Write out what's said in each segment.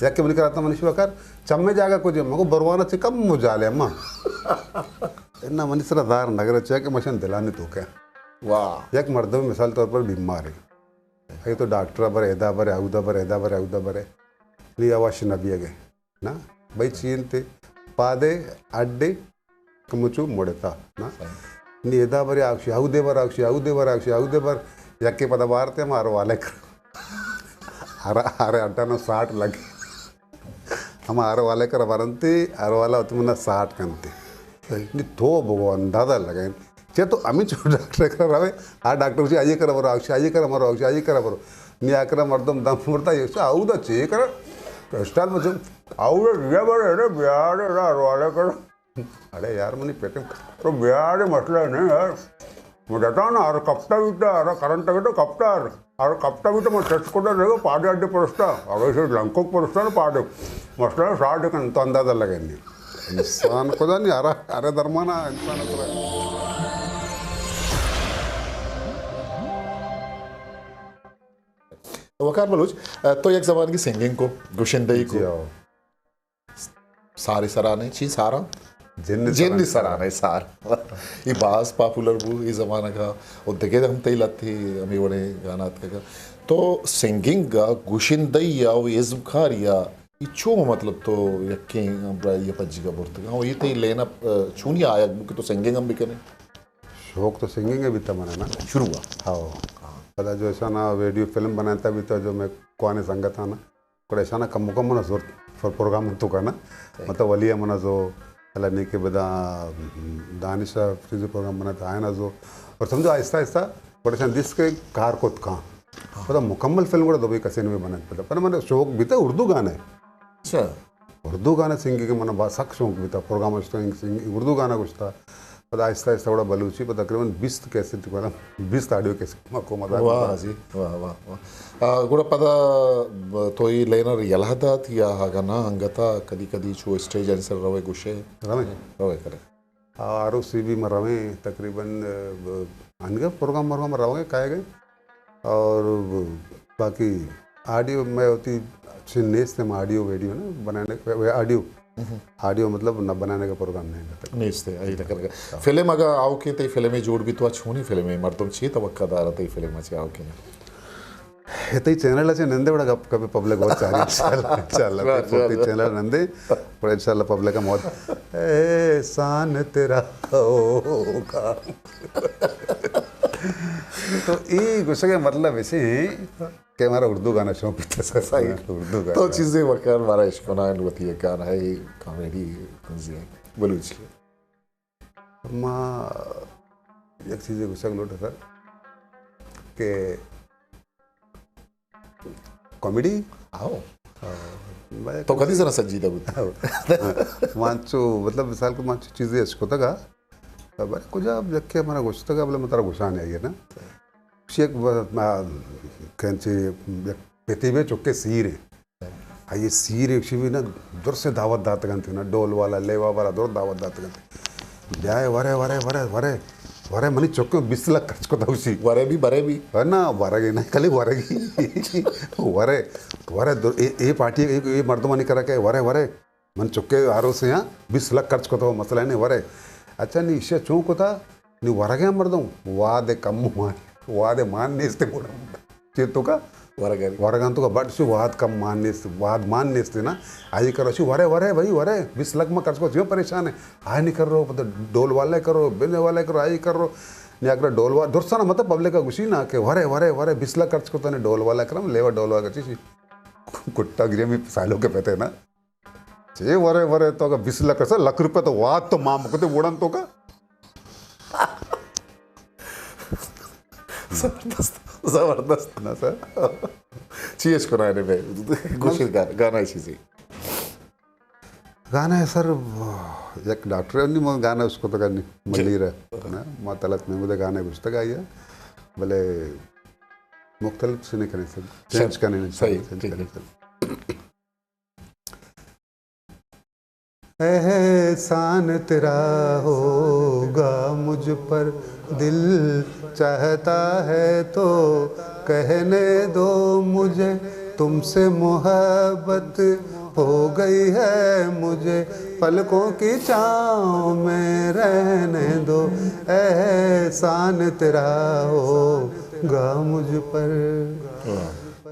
یکے منی کرا اتاں، منی شوا کر، چمے جاگہ کجے؟ مگو بروانا چے کم مجالے اما۔ انا منی سرا دار نگرے، چیا کہ مشن دلانی توکے۔ واہ۔ یک مردم مثال طور پر بیمار ہے۔ اے تو ڈاکٹر بر، ادا بر، اودا بر، ادا بر، اودا بر۔ نی آواش نبی اگے۔ نا، بھئی چی انت؟ پادے اڈے کمچو مڑتا، نا؟ نی ادا بر آکشی، اودے بر آکشی، اودے بر آکشی، اودے بر۔ یکے پدا بارتے ہم ہر والے کر۔ ہر، ہر اڈا نو ساٹھ لگے۔ ہم ہر والے کر برنتے، ہر والا اتمنا ساٹھ کنتے۔ نی تو بگو اندازہ لگائیں۔ چہ تو ہمے چو ڈاکٹر کرا روے، آ ڈاکٹر گوشی، آئی کرا برو، آکشی، آئی کرا برو، آکشی، آئی کرا برو۔ نی آ کرا مردم دم مرتا، یہ سے آؤ دا چے کرا؟ اسٹال مچو، آؤ دا دیا بر، ارے بیار، ارے اروالا کرا۔ اڑے یار، منی پیٹے، تو بیار، مسئلہ نہیں یار۔ مجھتا نا، ار کپتا بیتا، ار کرنٹ بیتا کپتا، ار، ار کپتا بیتا، من ٹچ کو دا دیگا، پادے اڈے پرستا، ار اسے لنکو پرستا نا پادے۔ مسئلہ ساٹھ کن تو اندازہ لگے نہیں۔ انسان کو دا نہیں، ارا، ارے درمانا انسان کو دا۔ وقار بلوچ، تو یک زمانگی سنگنگ کو، گشندہی کو۔ جی ہاں۔ سارے سرانے، چی سارا؟ جن جن سرانے۔ سرانے، سار۔ یہ باز پاپولر بو، یہ زمانہ کا۔ و دگہ ہم تئی لتی، ہمیں وڑے گانا اتکا۔ تو سنگنگ گا، گشندہی یا، و ازمکاری یا، یہ چو مطلب تو یکیں برا یہ پجی کا برتگا۔ و یہ تئی لین اپ، آ، چونی آیا بو کہ تو سنگنگ ہم بکنے؟ شوق تو سنگنگ ہے بیتا منا نا۔ شروع ہوا؟ ہاں۔ پدا جو ایسا نا ویڈیو فلم بناتا بیتا جو میں کوانے سنگت آنا۔ گڑا ایشانا کم کم منا زرت پر-، پروگرام تو کنا۔ مطلب ولی منا زو، اللہ نیکے بدا، دانش چیز پروگرام بنا تھا، آئے نا زو۔ اور سمجھو آہستہ آہستہ گڑا ایشان دیست کہ کار کت کان۔ پدا مکمل فلم گڑا دبئی کسے نوے بنا پدا۔ پر من شوق بیتا اردو گانا ہے۔ اچھا۔ اردو گانا سنگنگ کہ منا با سک شوق بیتا، پروگرام اشتا سنگ-، اردو گانا گشتا۔ پدا آہستہ آہستہ وڑا بلوچی، پدا تقریباً بیست کیسٹ، مطلب بیست آڈیو کیسٹ ما کو مدار واہ کتا۔ جی، واہ، واہ، واہ۔ آ، گڑا پدا ب-، تو ای لینر یلہ دات یا اگا نا انگتا کدی کدی چو اسٹیج آنی سر روے گوشے؟ روے۔ روے کرے۔ آ، آر او سی بی ما رویں تقریباً، ب-، انگا پروگرام مروگرام روگے کائے گئے۔ اور باقی آڈیو میں ہوتی اچھے نیست ہیں، آڈیو ویڈیو نا بنانے، وے-، وے-، آڈیو، آڈیو مطلب نہ بنانے کا پروگرام نہیں ہے۔ نیست ہے، ای لکھا لکھا۔ فلم اگا آؤ کہ تئی فلمیں جوڑ بیت تو چونی فلمیں مردم چی توقع دارا تئی فلم چی آؤ کہ؟ یہ تئی چینل اچھے نندے بڑا گپ کبھی پبلک بہت ساری انشاءاللہ، انشاءاللہ تئی چینل نندے بڑا انشاءاللہ پبلک کا موت۔ احسان تیرا ہوگا۔ تو ای گوشگ ءِ مطلب اسی کہ ہمارا اردو گانا شوق بیتا سر۔ صحیح۔ اردو گانا۔ تو چیزیں وقار مارا اشکنائیں وتی ایک گانا ہے، کامیڈی طنزی ہے، بلوچی۔ ما یک چیزے گوشگ لوٹا سر کہ کامیڈی؟ آؤ۔ آؤ۔ تو کدی سرا سجیدہ بوت؟ آؤ۔ مانچو، مطلب، مثال کو مانچو چیزے اشکتگا۔ بلے کجا یکے منا گوشتگا، بلے من ترا گوشان آئی نا۔ شی یک ب-، ما، کینچی یک پتی بے چکے سیر ہیں۔ آئی سیر ایک شی بھی نا، در سے دعوت داتگنت نا، ڈول والا، لیوا والا، در دعوت داتگنت۔ بیائے، ورے، ورے، ورے، ورے، ورے، منی چکے بیست لکھ خرچ کتا اسی۔ ورے بھی، برے بھی۔ نا، ورگے نا، کلی ورگی۔ ورے، ورے، در-، اے، اے پارٹی، اے، اے مردمانی کرا کہ ورے، ورے۔ من چکے آر او سی ہاں، بیست لکھ خرچ کتو، مسئلہ نہیں ورے۔ اچھا، نی ایشی چون کتا؟ نی ورگے مردم، واد کم مان، واد مان نیست گڑا۔ چے تو کا؟ ورگانی۔ ورگان تو کا بٹ شو واد کم مان نیست، واد مان نیست نا۔ آئی کرو شو ورے، ورے بھائی، ورے، بیست لکھ ما خرچ کو، جو پریشان ہے۔ آئی نہیں کر رہو، پتہ ڈول والے کرو، بنے والے کرو، آئی کر رہو۔ نی اگر ڈول وا-، درستانا مطلب پبلک کا گوشی نا کہ ورے، ورے، ورے، بیست لکھ خرچ کو تو نے ڈول والا کرم، لیوا ڈول والا کرچی شی۔ کٹا گرے میں سالوں کے پتے نا۔ چے ورے ورے تو اگا بیست لکھ سا لکھ روپے تو وات تو ماں مکتے وڑن تو کا۔ زبردست، زبردست۔ نا سر۔ چی اش کنا نے بے؟ گوشت گانا، گانا چیزی۔ گانا ہے سر، یک ڈاکٹر ہے، نہیں، ما گانا اس کو تو کرنی، جی۔ ملیر ہے۔ نا، ما طلعت محمود گانا گوشتگا آئی ہے۔ بلے مختلف سے نہیں کریں سر، چینج کرنے نہیں، صحیح، چینج ٹھیک کریں ہے۔ سر۔ احسان تیرا ہوگا مجھ پر، دل چاہتا ہے تو کہنے دو مجھے، تم سے محبت ہو گئی ہے مجھے، پلکوں کی چھاؤں میں رہنے دو، احسان تیرا ہوگا مجھ پر۔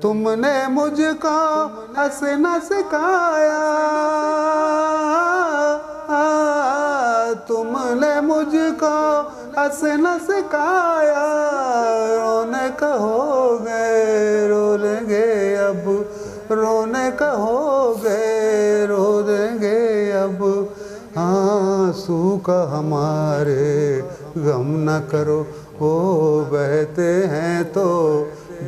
تم نے مجھ کو ہنسنا سکھایا، تم نے مجھ کو ہنسنا سکھایا، رونے کہوگے رو لیں گے اب، رونے کہوگے رو دیں گے اب، آنسو کا ہمارے غم نہ کرو، وہ بہتے ہیں تو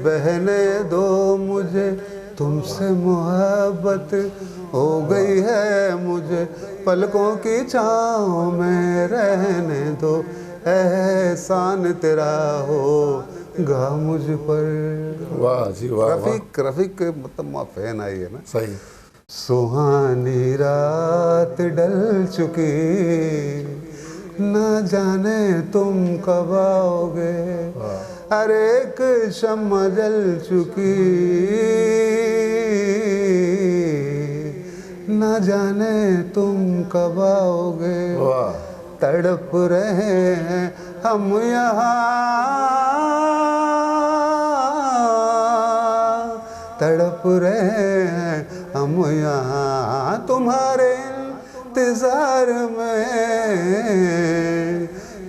بہنے دو مجھے، تم سے محبت ہو گئی ہے مجھے، پلکوں کی چھاؤں میں رہنے دو، احسان تیرا ہوگا مجھ پر۔ واہ جی واہ، واہ۔ رفیق، رفیق کے مطلب ما فین آئی ہے نا۔ صحیح۔ سہانی رات ڈل چکی، نہ جانے تم کب آؤ گے۔ واہ۔ ہر ایک شمع جل چکی، نہ جانے تم کب آؤ گے۔ واہ۔ تڑپ رہے ہیں ہم یہاں، تڑپ رہے ہیں ہم یہاں تمہارے انتظار میں،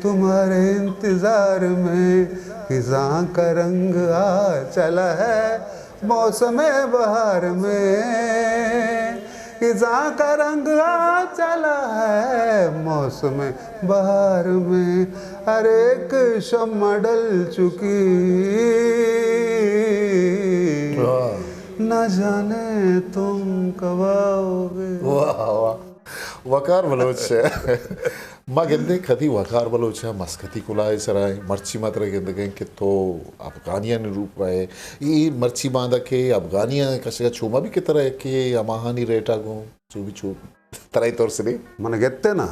تمہارے انتظار میں۔ خزاں کا رنگ آ چلا ہے موسم بہار میں، خزاں کا رنگ آ چلا ہے موسم بہار میں، ہر ایک شمع ڈل چکی، واہ۔ نہ جانے تم کب آؤ گے۔ واہ، واہ۔ وقار بلوچ۔ ما گندیں کدی وقار بلوچ ء مسکتی کلاہ ء سرا ایں، مرچی ما ترا گندگیں کہ تو افغانیانی روپ ء ئے۔ اے مرچی باندا کہ افغانیاں کشگ ء چو مہ بی کہ ترا یکے ہماہانی ریٹ ء گوں چو بی چو ترا اے طور سنے؟ من گتے نا،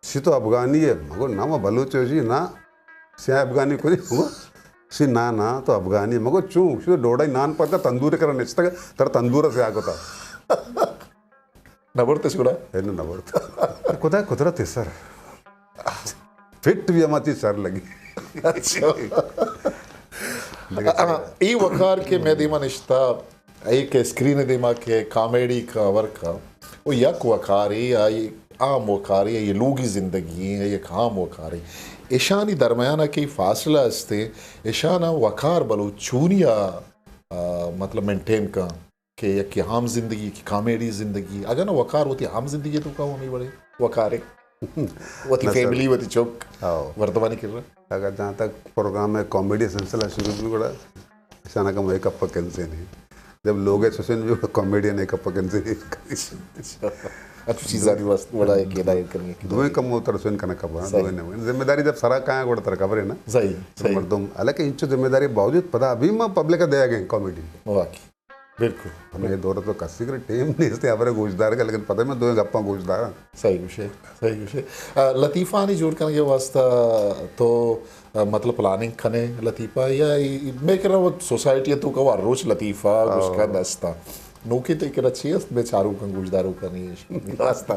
شی تو افغانی ئے، مگو نا، ما بلوچ ئے۔ شی نا، سیاہ افغانی کوئی، مگو شی نا نا تو افغانی ئے۔ مگو چون؟ شی تو ڈوڈائی نان پتہ تندور کرا نشتگ، ترا تندور سیاہ کتا۔ نہ برتش گڑا؟ اے نہ، نہ برت۔ خدا قدرت ہے سر۔ فٹ بھی ہماتی سر لگی۔ اچھا۔ لیکن ہاں، اے وقار کہ مئے دیما نشتا، اے کہ اسکرین دیما کہ کامیڈی کا ورک ء، او یک وقارے یا یک عام وقارے یا لوگی زندگی ہے، یک عام وقارے۔ اشانی درمیان کہ فاصلہ استے، اشانا وقار بلوچ چونیا، آ، مطلب مینٹین کا۔ کہ یکے عام زندگی، یکے کامیڈی زندگی، اگاں نہ وقار وتی عام زندگی توکا ہمے وڑے وقارے۔ وتی نہ سر۔ فیملی، وتی چک، ہاؤ۔ وردمانی کرا۔ اگر جہاں تک پروگرام ء کامیڈی سلسلہ شروع بی گڑا اشانا کم ایک اپا کنسے نہیں۔ جب لوگ ء سوچن بی گڑا کامیڈین ایک اپا کنسے نہیں۔ اچھا، چیزانی واسطے وڑا ایک ہدایت کرنے کی۔ دوئیں کم اتر سوچن کنا کبا، صحیح۔ دوئیں نے۔ ذمہ داری جب سرا کایا گڑا تر خبر ہے نا۔ صحیح، صحیح۔ مردم، حالانکہ انچو ذمہ داری باوجود پدا ابھی ما پبلک ء دیا گئے کامیڈی۔ واقعی۔ بالکل۔ ہمے دور تو کسی کرا ٹیم نیست ہے، ہبرے گوشدار کا، لیکن پتہ میں دوئیں گپاں گوشدار ہاں۔ صحیح گوشے، صحیح گوشے۔ آ، لطیفہ آنی جوڑ کنگے واسطہ تو، آ، مطلب پلاننگ کنے لطیفہ یا ای-، ای-، میں کرا وہ سوسائٹی تو کا ہر روچ لطیفہ ہاں۔ گوشکن استا۔ نوکی تے کرا چی است، میں چارو کن گوشدارو کنی واسطہ۔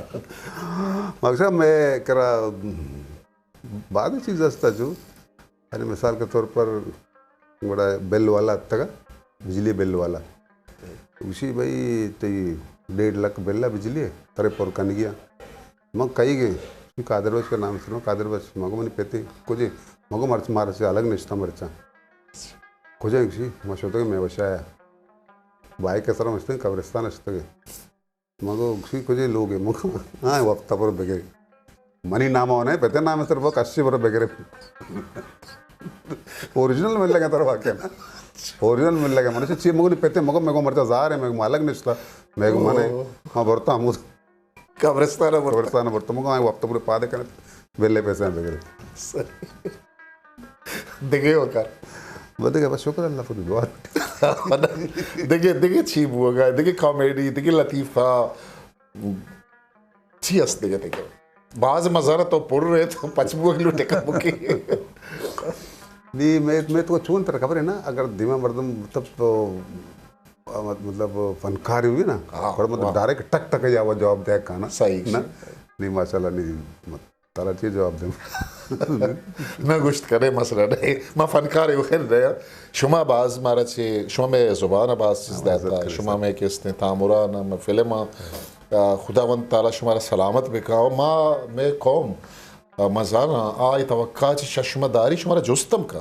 مقصد میں کرا بعض چیز است جو، یعنی مثال کے طور پر گڑا بل والا اتگا، بجلی بل والا۔ گوشی بھائی تئی ڈیڑھ لکھ بل ہے بجلی، ترے پر کنگی آ۔ من کئی گئے، قادر بخش کا نام سنو، قادر بخش، مگو منی پتے، کجے، مگو مرچ مارچ الگ نشتا مرچا۔ کجے گوشی، ما شتگے میں وشایا۔ بائک سرا مشتگے، قبرستان اشتگے۔ مگو گوشی کجے لوگے؟ مگو ہاں، وقت پر بگے۔ منی نام ہونے، پتے نام سر وہ کشی پر بگرے۔ اوریجنل مل لگا تر واقعا۔ اوریجنل مل لگا۔ منی چی مگو نی پتے، مگو، مگو مرچا زار ہے، مگو مالک نشتا، مگو منے، او۔ ہاں، برتا ہمود۔ قبرستان برتا۔ قبرستان برتا۔ مگو ہاں، وقت پر پادے کنے، بلے پیسے بگرے۔ دگہ وقار۔ بدگہ بس شکر اللہ پر دعا۔ دگہ، دگہ چی بوگا، دگہ کامیڈی، دگہ لطیفہ، چی است دگہ دگہ؟ باز مزار تو پر رہے تو پچ بوگ لو ٹکا بکی۔ نی، میں، میں تو چون تر خبر ہے نا، اگر دیما مردم مطلب تو مطلب فنکار ہوئی نا، ہاں، گڑا مطلب واہ۔ ڈائریکٹ ٹک ٹک یا وہ جواب دے کانا۔ صحیح، نا؟ صحیح۔ نہیں، ماشاءاللہ، نہیں، مت-، ترا چی جواب دے؟ نہ گوشت کرے مسئلہ نہیں، ما فنکار ہوں خیر دے۔ شما باز مارا چی، شما میں زبان باز چیز ہاں، دیتا، عزت کرے شما سر۔ میں کس نے تامران، میں فلم، آ، خداوند تعالی شما را سلامت بکا۔ ما میں قوم آ، من زاناں، آ اے توقع چہ شہ شما داری، شما را جست ہم کن۔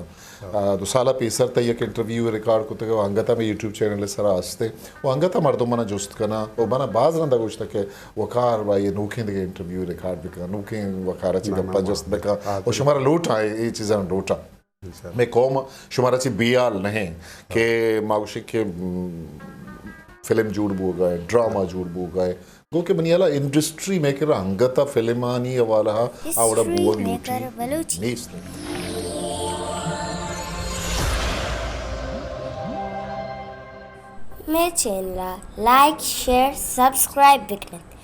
آ، دو سال پیسر تئی یک انٹرویو ریکارڈ کتگ و انگت ہمے یوٹیوب چینل سرا ہستے و انگت مردم منا جست کناں و منا باز رندا گوشتگ کہ وقار بھائی نوکیں دگہ انٹرویو ریکارڈ بکن، نوکیں وقار چہ نہ، نہ، گپاں ما-، جست بکن آ، و شما را لوٹاں، اے، اے چیزاں لوٹاں۔ انشاءاللہ۔ مئے قوم شما را چہ بے حال نہ ایں کہ ما گوشیں کہ، م، فلم جوڑ بوگا ہے، ڈرامہ جوڑ بوگا ہے۔ گو کہ منی حالا انڈسٹری میکر انگت فلمانی حوالہ آوڑا بوگ لوٹی نیست۔ مئے چینل ءَ لائک، شیئر، سبسکرائب بکنت۔